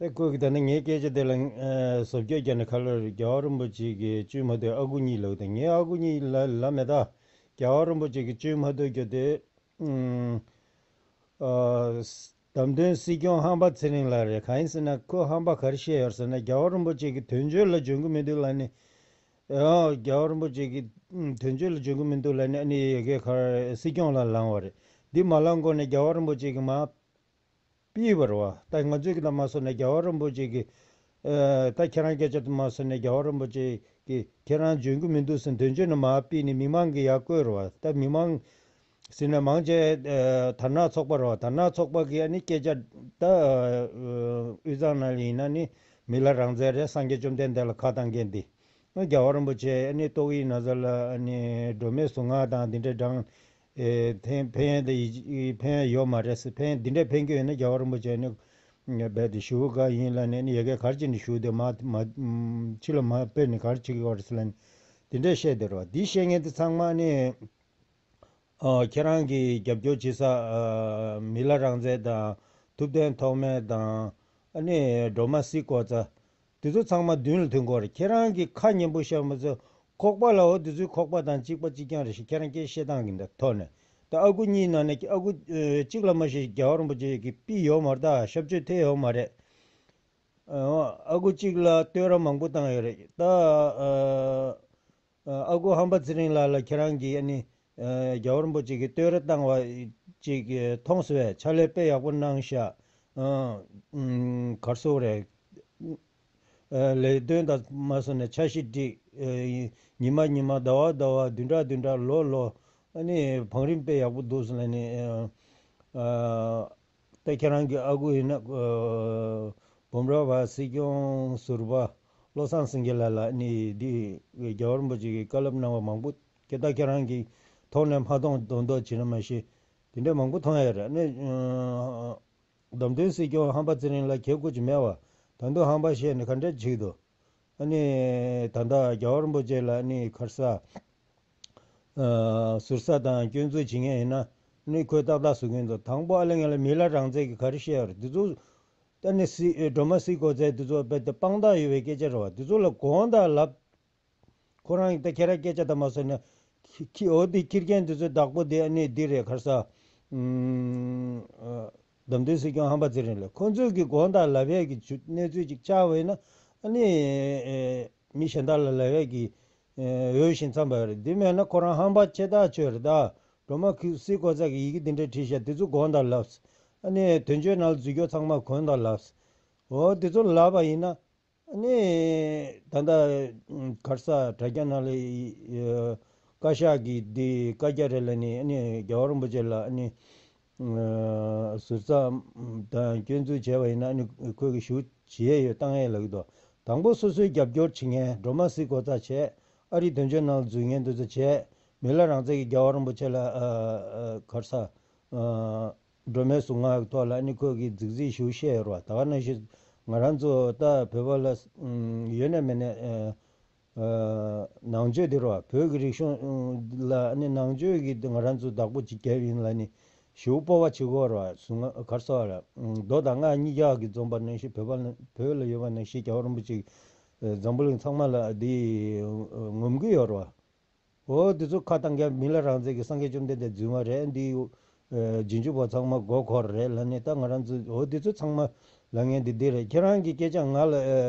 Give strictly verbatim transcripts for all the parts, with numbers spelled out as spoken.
ཨེ་ཁོས་ཀྱིས་ད་ནི་ངའི་སྐད་ཆ་དེ་ལ་ཨ་བཟོ་བཅོས་བརྒྱབ་ནས་ཁ་ལོ་རེ། རྒྱལ་བ་རིན་པོ་ཆེ་གིས་བཅོས་མ་ཐུབ། ཨ་ཁུ་གཉིས་ལབ་དང་། ངས་ཨ་ཁུ་གཉིས་ལ་ལབ་མེད་ད། རྒྱལ་བ་རིན་པོ་ཆེ་གིས་བཅོས་མ་ཐུབ་རྒྱུ་དེ། ཨ་བདམས་ཐོན་སྲིད་སྐྱོང་ཧམ་པ་ཚེ་རིང་ལགས་རེད། གང་ཡིན་ཟེར་ན་ཁོས་ཧམ་པ་ག་རེ་བཤད་ཡོད་ཟེར་ན། རྒྱལ་བ་རིན་པོ་ཆེ་གིས་དོན་གཅོད་ལ་འཇོན་གི་མི་འདུག་ལབ་ནས། ཨ་རྒྱལ་བ་རིན་པོ་ཆེ་གིས་དོན་གཅོད་ལ་འཇོན་གི་མི་འདུག་ལབ་ནས། ཨ་ནི་ཡ་གི་ཁར་སྲིད་སྐྱོང་ལ་ལངས་པ་རེད། འདི་མ་ལངས་གོང་ནས་རྒྱལ་བ་རིན་པོ་ཆེ་གིས་མར་ཕུད་པ་རེད་བ། ད་ང་ཚོས་ཀྱི་ད་མ་སོང་ནས་རྒྱལ་བ་རིན་པོ་ཆེ་གིས། ཨ་ད་ཁྱེད་རང་སྐད་ཆ་དེ་མ་སོང་ནས་རྒྱལ་བ་རིན་པོ་ཆེ་གིས་ཁྱེད་རང་འཇོན་གི་མི་འདུག་ཟེར་དོན་གཅོད་ནས་མར་ཕུད་ནས་མི་མང་གིས་ཡར་བསྐོས་རེད་བ། ད་མི་མང་ཟེར་ན་མང་ཆེ་ཨ་དར་ནག་ཚོགས་པ་རེད་བ། དར་ནག་ཚོགས་པ་གིས་ཨ་ནི་སྐད་ཆ་ད་ཨ་དབུས་གཙང་ནང་ལ་ཡིན་ན་ནི་མི་ལ་རང་བཙན་རེད། སངས་རྒྱས་བཅོམ་ལྡན་འདས་ལ་ཁ་བཏང་མཁན་འདི། རྒྱལ་བ་རིན་པོ་ཆེ་ཨ་ནི་ཏོག་དབྱིབས་ན་ཚ་ལ་ཨ་ནི་སྒྲོལ་མའི་གཟུངས་སྔགས་དང་འདི་འདྲ་བགྲངས། ཨེ་ཐེན་ཕན་ཡོན་དེ་ཡི་ཕན་ཡོན་ཡོད་མ་རེད་ཟེར། ཕན་ཡོན་འདི་འདྲ་ཕན་གྱི་ཡོད་ན་རྒྱལ་བ་རིན་པོ་ཆེ་ནི་རྦད་དེ་ཞུ་ག་ཡིན་ལབ་ནས་ནི་ཡ་གི་གར་ཅིག་ནས་ཞུ་དེ་མ་མ་ཕྱི་ལ་མ་སྤེལ་ནས་གར་ཅིག་ཡོད་རེད་ཟེར་ལབ་ནས་འདི་འདྲ་བཤད་དེ་རེད་བ། འདི་བཤད་མཁན་དེ་ཚང་མ་ནི། ཨ་ཁྱེད་རང་གིས་རྒྱབ་སྐྱོར་བྱེད་ས་ཨ་མི་ལ་རང་བཙན་དང་། ཐུབ་བསྟན་ཐོགས་མེད་དང་། ཨ་ནི་སྒྲོལ་མ་སྲིད་གོ་ཚ། དེ་ཚོ་ཚང་མ་མདུན་ལ་ཐོན་གོ་རེད། ཁྱེད་རང་གིས་ཁ་སྙན་པོ་བཤད་མ་ཚད་ཁོག་པ་ལ། འོ་དེ་ཚོའི་ཁོག་པ་དང་གཅིག་པ་གཅིག་རྐྱང་རེད་ཞེས་ཁྱེད་རང་སྐད་བཤད་སྟངས་ཀྱི་འདི་ཐོག་ནས། ད་ཨ་ཁུ་གཉིས་ནང་ནས་ཨ་ཁུ་ཨ་གཅིག་ལ་མ་ཤེས་རྒྱལ་བ་རིན་པོ་ཆེ་གིས་ཕུད་ཡོད་མ་རེད། ད་ཞབས་ཕྱི་ཐེབས་ཡོད་མ་རེད། ཨ་ཨ་ཁུ་གཅིག་ལ་བསྟོད་ར་མང་པོ་བཏང་ཡོད་རེད། ད་ཨ་ཨ་ཁུ་ཧམ་པ་ཚེ་རིང་ལགས་ལ་ཁྱེད་རང་གིས་ཨ་ནི་ཨ་རྒྱལ་བ་རིན་པོ་ཆེ་གིས་བསྟོད་ར་བཏང་བ་ཅིག་མཐོང་སོང་བས། ཕྱག་ལས་དཔེ་ཡག་པོ་གནང་ཤག་ཨ་ཨ་གར་སོང་རེད། ཨ་ལས་དོན་དང་མ་སོང་ནས་འཆར་གཞི་སྒྲིག་ཨ་ཉི་མ་ཉི་མ། ཟླ་བ་ཟླ་བ། བདུན་ཕྲག་བདུན་ཕྲག། ལོ་ལོ། ཨ་ནི་བང་རིམ་དཔེ་ཡག་པོ་འདུག་ཟེར་ལབ་ནས། ཨ་ད་ཁྱེད་རང་གི་ཨ་ཁུ་ཡིན་ན་ཨ་འབུམ་རམས་པ་སྲིད་སྐྱོང་ཟུར་པ་བློ་བཟང་སེང་གེ་ལགས་ལ་ནི་འདི་རྒྱལ་བ་རིན་པོ་ཆེ་གིས་བཀའ་སློབ་གནང་བ་མང་པོ་ཁྱེད་ད་ཁྱེད་རང་གི་ཐོག་ནས་མ་མཐོང་མདོག་མདོག་བྱེད་ན་མ་ཤེས། དེ་འདྲ་མང་པོ་མཐོང་ཡ་རེད། ཨ་ནི་ཨ་བདམས་ཐོན་སྲིད་སྐྱོང་ཧམ་པ་ཚེ་རིང་ལ་གལ་དགོས་ཀྱི་མེད་བ། ད་དུང་ཧམ་པ་བཤད་ནས་ག་འདྲ་བྱེད་ཀྱི་འདུག་ཨ་ནི་ད་ལྟ་རྒྱལ་བ་རིན་པོ་ཆེ་ལ་ནི་གར་ས་ཨ་ཟུར་ཟ་དང་སྐྱོན་འཛུགས་བྱེད་མཁན་ཡིན་ན་ནི་ཁོས་ཏག་ཏག་བཟོ་གི་འདུག་དང་པོ་ཨ་ལེ་ང་ལ་མི་ལ་རང་བཙན་གྱི་ག་རེ་བཤད་ཡོད་རེད། འདི་ཚོ་ད་ནི་སྲིད་སྒྲོལ་མ་སྲིད་གོ་ཚད་འདི་ཚོ་རྦད་དེ་དཔང་རྟགས་ཡོད་པའི་སྐད་ཆ་རེད་བ། འདི་ཚོ་ལ་དགོངས་དག་ལབ། ཁོ་རང་གིས་ད་ཁྱེད་རང་སྐད་ཆ་ད་མ་བཟོ་ནས་ཁྱི་ཁྱི་འོ་འདི་ཁྱི་རྒན་འདི་ཚོའི་བདག་པོ་དེ་ཨ་ནི་འདི་རེད། གར་ས་ཨ་བདམས་ཐོན་སྲིད་སྐྱོང་ཧམ་པ་ཚེ་རིང་ལགས། ཁོ་ཚོས་ཀྱི་དགོངས་དག་ལབ་ཡས་ཀྱི་ཇུ་གནས་ཚུལ་ཅིག་ཆགས་པ་ཡིན་ན་ཨ་ནི་ཨེ་མི་གཞན་དག་ལ་ལབ་ཡས་ཀྱི་ཨེ་འོས་ཤིང་འཚམས་པ་རེད། འདི་མེད་ན་ཁོ་རང་ཧམ་པ་ཆེ་ཐག་ཆོད་རེད། ད་སྒྲོལ་མ་ཁུ་སྲིད་གོ་ཚད་ཀྱི་ཡི་གེ་འདི་འདྲ་བྲིས་ཤག་འདི་ཚོ་དགོངས་དག་ལབ། ཨ་ནི་དོན་གཅོད་ནང་ལ་འཛུལ་རྒྱུ་ཚང་མ་དགོངས་དག་ལབ། འོ་འདི་ཚོ་ལབ་པ་ཡིན་ན། ཨ་ནི་ད་ལྟ་གར་ས་དྲ་རྒྱ་ནང་ལ་བཀའ་ཤག་གིས་འདི་བཀའ་རྒྱ་རེད་ལབ་ནས། ཨ་ནི་རྒྱལ་བ་རིན་པོ་ཆེ་ལ་ཨ་ནི་ཟུར་ཟ་དང་སྐྱོན་འཛུགས་བྱས་པ་ཡིན་ན་ཨ་ནི་ཁོས་ཀྱི་ཞུ་བྱེད་ཡས་ཡོད་བཏང་ཡས་ལབ་ཀྱི་འདུག་དང་པོ་སོ་སོའི་རྒྱབ་སྐྱོར་བྱེད་མཁན་སྒྲོལ་མ་སྲིད་གོ་ཚད་བྱས། ཨ་རིའི་དོན་གཅོད་ནང་ལ་འཛུལ་མཁན་དེ་ཚོ་བྱས། མི་ལ་རང་བཙན་གྱི་རྒྱལ་བ་རིན་པོ་ཆེ་ལ་ཨ་ཨ་གར་ས་ཨ་སྒྲོལ་མའི་གཟུངས་སྔགས་ཐོག་ལ་ཨ་ནི་ཁོས་ཀྱི་རྫིག་རྫིག་ཞུ་བཤད་ཡོད་རེད་བ། ད་ག་ནང་བཞིན་ང་རང་ཚོ་ད་བོད་པ་ལ་ཨ་ཡོད་ནས་མེད་ནས་ཨ་ཨ་ནང་ཆོས་དེ་རེད་བ། བོད་ཀྱི་རིག་གཞུང་ལ་ཨ་ནི་ནང་ཆོས་ཀྱི་ང་རང་ཚོ་བདག་པོ་ཅིག་རྒྱབ་ཡིན་ལབ་ནས་ཞུ་སྤོབས་པ་བྱེད་དགོས་རེད་བ། གཟུངས་སྔགས་གར་ས་བ་ལ་མདོ་དང་སྔགས་གཉིས་ཀ་གི་འཛོམས་པ་ནང་བཞིན་བོད་པ་ལ་བོད་ལ་ཡོད་པ་ནང་བཞིན་རྒྱལ་བ་རིན་པོ་ཆེ་འཛམ་བུ་གླིང་ཚང་མ་ལ་འདི་ངོམ་གི་ཡོད་རེད་བ། འོ་འདི་ཚོ་ཁ་བཏང་མཁན་མི་ལ་རང་བཙན་གྱི་སངས་རྒྱས་བཅོམ་ལྡན་འདས་རྫུན་མ་རེད། འདི་ཨ་རྗེས་འཇུག་པ་ཚང་མ་མགོ་འཁོར་རེད་ལབ་ནས། ད་ང་རང་ཚོ་འོ་འདི་ཚོ་ཚང་མ་ལབ་མཁན་འདི་འདི་རེད། ཁྱེད་རང་གི་སྐད་ཆ་ང་ལ་ཨ་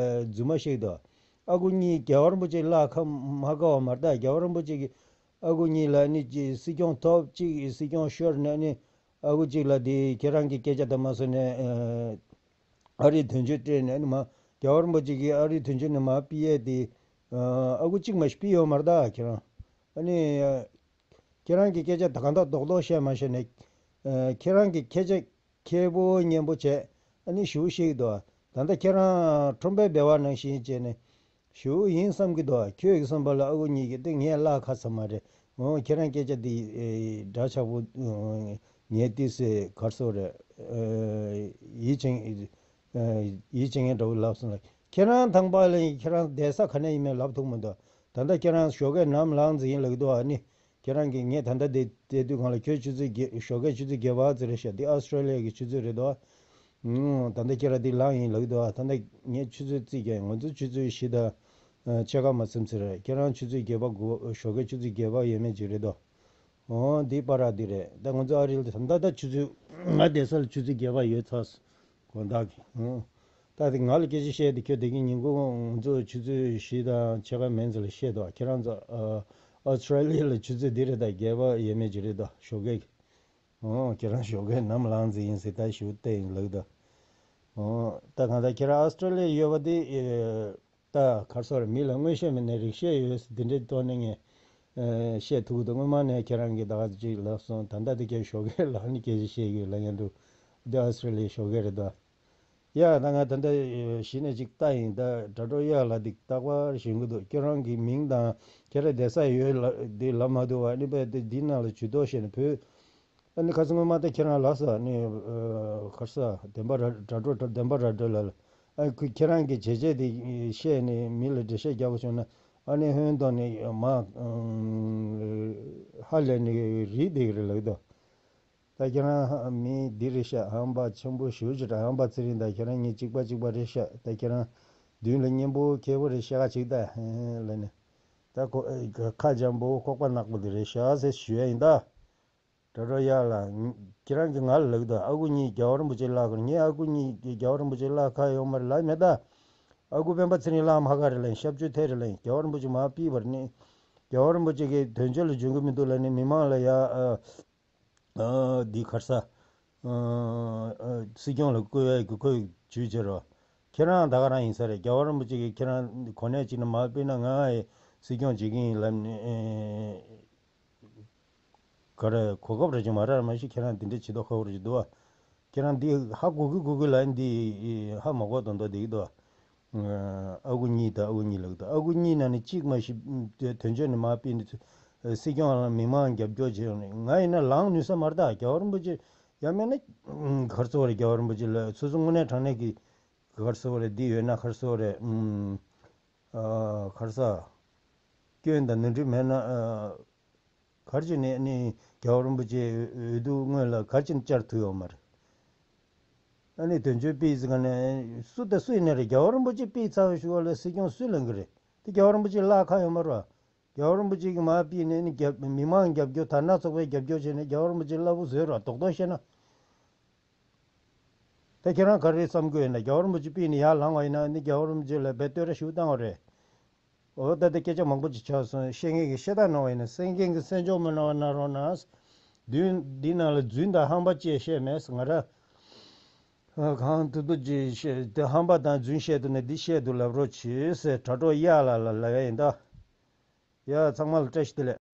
རྫུན་མ་བཤད་འདུག་ཨ་ཁུ་གཉིས་རྒྱལ་བ་རིན་པོ་ཆེ་ལ་ཁ་མ་དགའ་བ་མ་རེད། ད་རྒྱལ་བ་རིན་པོ་ཆེ་གི་ཨ་ཁུ་གཉིས་ལ་ནི་ཅི་སྲིད་སྐྱོང་ཐོབ་ཅིག་སྲིད་སྐྱོང་ཤོར་ནས་ནི་ཨ་ཁུ་གཅིག་ལ་དེ་ཁྱེད་རང་གི་སྐད་ཆ་དང་མ་སོང་ནས་ཨ་རིའི་དོན་གཅོད་སྤྲད་ནས་ནི་མ་རྒྱལ་བ་རིན་པོ་ཆེ་གིས་ཨ་རིའི་དོན་གཅོད་ནས་མ་ཕུད་ཡས་དེ་ཨ་ཁུ་གཅིག་མ་ཞིག་ཕུད་ཡོད་མ་རེད། ད་ཁྱེད་རང་ཨ་ནི་ཁྱེད་རང་གི་སྐད་ཆ་ད་གང་ལྟར་རྡོག་རྡོག་བཤད་མ་ཤེས་ནས་ཁྱེད་རང་གི་སྐད་ཆ་མཁས་པོ་སྙན་པོ་བྱས། ཨ་ནི་ཞུ་ཤེས་ཀྱི་འདུག་ད་ལྟ་ཁྱེད་རང་ཁྲོམ་པའི་སྦལ་བ་ནང་བཞིན་བྱས་ནས་ཞུ་ཡིན་བསམ་གྱི་འདུག་ཁྱོད་ཀྱི་བསམ་པ་ལ་ཨ་ཁུ་གཉིས་ཀྱི་སྟེང་ངས་བརླག་ཁ་ཚ་མ་རེད། འོ་ཁྱེད་རང་སྐད་ཆ་འདི་འདྲ་ཆགས་པོ་ངས་ཏི་སེ་གར་སོ་རེད། ཡིད་ཆེས་ཡིད་ཆེས་ངན་འདྲ་བོ་ལབ་སོང་ལ། ཁྱེད་རང་དང་པ་ལ་ཁྱེད་རང་བསྡད་ས་ག་ནས་ཡིན་མིན་ལབ་ཐུབ་མི་འདུག་ད་ལྟ་ཁྱེད་རང་ཞོགས་ཀས་ནམ་ལངས་ཟིན་ལབ་ཀྱི་འདུག་ཨ་ནི། ཁྱེད་རང་གིས་ངས་ད་ལྟ་འདི་བལྟས་དུས་སྒང་ལ་ཁྱོད་ཆུ་ཚོད་བརྒྱད་ཞོགས་ཀས་ཆུ་ཚོད་བརྒྱད་པ་ཙམ་རེད་ཤག་འདི་ཨོ་སི་ཀྲོ་ལི་ཡ་གི་ཆུ་ཚོད་རེད་དོ། ད་ལྟ་ཁྱེད་རང་འདི་ལངས་ཡིན་ལབ་འདུག་ད་ལྟ་ངས་ཆུ་ཚོད་རྩིས་རྒྱག་ང་ཚོ་ཆུ་ཚོད་བཞི་དང་ཕྱེད་ཀ་མ་ཟིན་ཟེར། ཁྱེད་རང་ཆུ་ཚོད་བརྒྱད་པ་དགུ་པ་ཞོགས་ཀས་ཆུ་ཚོད་བརྒྱད་པ་ཡས་མས་ཅིག་རེད་དོ། འོ་འདི་པར་འདི་རེད། ད་ང་ཚོ་ཨ་རི་ལ་ད་ལྟ་ད་ཆུ་ཚོད་ང་བསྡད་ས་ལ་ཆུ་ཚོད་བརྒྱད་པ་ཡོལ་ཚར་སོང་། དགོང་དག་གི་ད་དེ་ང་ལ་སྐད་ཆ་བཤད་དེ་ཁྱོད་དེ་གི་ཉིན་གུང་ང་ཚོ་ཆུ་ཚོད་བཞི་དང་ཕྱེད་ཀ་མིན་ཙམ་ལ་བཤད་དོ། ཁྱེད་རང་ཚོ་ཨ་ཨོ་སི་ཊེ་ལི་ཡ་ལ་ཆུ་ཚོད་འདི་རེད། ད་བརྒྱད་པ་ཡས་མས་ཅིག་རེད་དོ་ཞོགས་ཀས། འོ་ཁྱེད་རང་ཞོགས་ཀས་ནམ་ལངས་ཙམ་ཡིན་ཟེར་ད་ཞུ་བལྟས་ཡིན་ལབ་ད། འོ་ད་གང་ལྟར་ཁྱེད་རང་ཨོ་སི་ཊེ་ལི་ཡ་ཡོད་པ་དེ་ད་གར་སོ་རེད། མི་ལ་མངོན་ཤེས་མེད་ནས་རིག་ཤེས་ཡོད་ཟེར་འདི་འདྲའི་ཐོག་ནས་ངས་བཤད་ཐུབ་ཀྱི་འདུག་སྔོན་མ་ནས་ཁྱེད་རང་གིས་ད་ག་ཅིག་ལབ་སོང་། ད་ལྟ་དེ་ཁྱེད་ཞོགས་ཀས་ལངས་ནས་སྐད་ཆ་བཤད་ཡོད་ལབ་ཡོང་འདུག་འདི་ཨོ་སི་ཊེ་ལི་ཡ་ཞོགས་ཀས་རེད་དོ། ཡ་ད་ང་ད་ལྟ་གཞི་ནས་ཅིག་ལྟ་ཡིན། ད་དྲ་གྲོགས་གཡག་ལགས་འདི་རྟག་པར་ཞུ་གི་འདུག་ཁྱེད་རང་གི་མིང་དང་ཁྱེད་རང་བསྡད་ས་ཡོད་ལ་འདི་ལབ་མ་འདུག་བ། ཨ་ནི་བས་དེ་འདི་ནང་ལ་ཇུས་གཏོགས་བྱས་ནས་བོད་ཨ་ནི་ཁ་སང་སྔོན་མ་ད་ཁྱེད་རང་ལབ་ས་ནི་གར་ས་བདེན་པ་ར་དྲ་གྲོགས་བདེན་པ་ར་སྒྲོལ་ལགས་ལ་ཨ་ཁུ་ཁྱེད་རང་གི་བྱས་རྗེས་དེ་བཤད་ནས་མི་ལ་འགྲེལ་བཤད་རྒྱག་པ་བྱུང་ན་ཨ་ནི་ཧོན་དོ་ནི་མ་ཧ་ལས་ནི་རིགས་བསྡད་ཀྱི་རེད་ལབ་ཀྱི་འདུག་ད་ཁྱེད་རང་མི་འདི་རེད་ཤག་ཧམ་པ་ཆེན་པོ་ཞེ་པོ་ཅིག་རེད། ཧམ་པ་ཚེ་རིང་དང་ཁྱེད་རང་གཉིས་གཅིག་པ་གཅིག་པ་རེད་ཤག་ད་ཁྱེད་རང་མདུན་ལ་སྙན་པོ་ཁྱེད་པོ་རེད་ཤག་ཅིག་ད་ལ་ནི་ད་ཁོ་ཁ་འཇམ་པོ་ཁོག་པ་ནག་པོ་འདི་རེད་ཤག་ཟེར་ཞུ་ཡ་ཡིན་ད། དྲ་གྲོགས་གཡག་ལགས་ཁྱེད་རང་གིས་ང་ལ་ལབ་ཀྱི་འདུག་ཨ་ཁུ་གཉིས་རྒྱལ་བ་རིན་པོ་ཆེ་བཀླག་གི་རེད། ངས་ཨ་ཁུ་གཉིས་རྒྱལ་བ་རིན་པོ་ཆེ་བཀླག་ཁག་ཡོད་མ་རེད་ལབ་མེད་ད། ཨ་ཁུ་སྤེན་པ་ཚེ་རིང་བཀླག་མ་ཁག་རེད་ལབ་ཡིན། ཞབས་ཕྱི་ཐེ་རེད་ལབ་ཡིན། རྒྱལ་བ་རིན་པོ་ཆེ་མར་ཕུད་པ་རེད་ནི། རྒྱལ་བ་རིན་པོ་ཆེ་གིས་དོན་གཅོད་ལ་འཇུག་གི་མི་འདུག་ལབ་ནི་མི་མང་ལ་ཡ་ཨ། འདི་གར་ས། སྲིད་སྐྱོང་ལ་བསྐོ་བའི་གི་ཁོས་ཇུས་བྱེད་རོགས། ཁྱེད་རང་ད་ག་རང་ཡིན་ས་རེད། རྒྱལ་བ་རིན་པོ་ཆེ་གིས་ཁྱེད་རང་གོ་གནས་གཅིག་ནས་མར་ཕུད་ན་ང་ཡི་སྲིད་སྐྱོང་བྱེད་ཀྱི་ཡིན་ལབ་ནས། ག་རེ་གོ་སྐབས་རེ་ཅིག་མ་རག་མ་གཞི་ཁྱེད་རང་འདི་འདྲ་བྱེད་མདོག་ཁ་པོ་རེ་ཅིག་འདུག་བ། ཁྱེད་རང་འདི་ཧ་གོ་གི་གོ་གི་ལབ་འདི་ཧ་མ་གོ་མདོག་མདོག་འདི་གི་འདུག་བ། ཨ་ཁུ་གཉིས་དང་ཨ་ཁུ་གཉིས་ལབ་ཀྱི་འདུག་ཨ་ཁུ་གཉིས་ནང་ནས་གཅིག་མ་གཞི་དོན་གཅོད་ནས་མར་ཕུད་ནས་སྲིད་སྐྱོང་ལ་མི་མང་རྒྱབ་སྐྱོར་བྱེད་ཡོང་ནས་ང་ཡིན་ན་ལངས་ནུས་ས་མ་རེད་ད། རྒྱལ་བ་རིན་པོ་ཆེ་ཡང་མིན་ན་གར་སོ་རེད། རྒྱལ་བ་རིན་པོ་ཆེ་ལ་སོ་སོ་དངོས་གནས་དྲང་གནས་ཀྱི་གར་སོ་རེད། འདི་ཡོད་ན་གར་སོ་རེད། གར་ས་སྐྱོན་དང་ནོར་འཁྲུལ་མེད་ན། གར་ཅིག་ནས་ནི་རྒྱལ་བ་རིན་པོ་ཆེ་འོས་བསྡུ་སྔོན་ལ་གར་ཅིག་བཅར་ཐུབ་ཡོད་མ་རེད། ཨ་ནི་དོན་གཅོད་ཕུད་ཟེར་ག་ནས་སུ་དང་སུ་ཡིན་ན་རེད། རྒྱལ་བ་རིན་པོ་ཆེ་ཕུད་ཚར་བའི་གཞུག་ལ་སྲིད་སྐྱོང་སུས་ལེན་གི་རེད། དེ་རྒྱལ་བ་རིན་པོ་ཆེ་བཀླག་ཁག་ཡོད་མ་རེད། རྒྱལ་བ་རིན་པོ་ཆེ་གིས་མར་ཕུད་ནས་ནི་རྒྱབ་མི་མང་རྒྱབ་སྐྱོར་དར་ནག་ཚོགས་པའི་རྒྱབ་སྐྱོར་བྱས་ནས་རྒྱལ་བ་རིན་པོ་ཆེ་བླ་འུར་བཟོས་རོགས། རྡོག་རྡོག་བཤད་ན། ད་ཁྱེད་རང་ག་རེ་བསམ་གི་ཡོད་ན། རྒྱལ་བ་རིན་པོ་ཆེ་ཕུད་ནས་ཡར་ལངས་པ་ཡིན་ན་ནི་རྒྱལ་བ་རིན་པོ་ཆེ་ལ་རྦད་བསྟོད་ར་ཞིག་བཏང་བ་རེད། འོ་ད་ལྟ་སྐད་ཆ་མང་པོ་ཅིག་ཆགས་སོང་། བཤད་མཁན་གྱིས་བཤད་སྟངས་གནང་བ་ཡིན་ན་གསན་མཁན་གྱིས་གསན་འཇོག་མ་གནང་བ་གནང་རོགས་གནང་། མདུན་འདི་ནང་ལ་རྫུན་དང་ཧམ་པ་བཅས་བཤད་མེད་ང་ར། གང་ཐུབ་ཐུབ་ཅིག་བཤད་དེ་ཧམ་པ་དང་རྫུན་བཤད་འདུག་ན་འདི་བཤད་འདུག་ལབ་རོགས་གྱིས་ཟེར་དྲ་གྲོགས་གཡག་ལགས་ལ་ལབ་ཡ་ཡིན་ད། ཡ་ཚང་མ་ལ་བཀྲ་ཤིས་བདེ་ལེགས།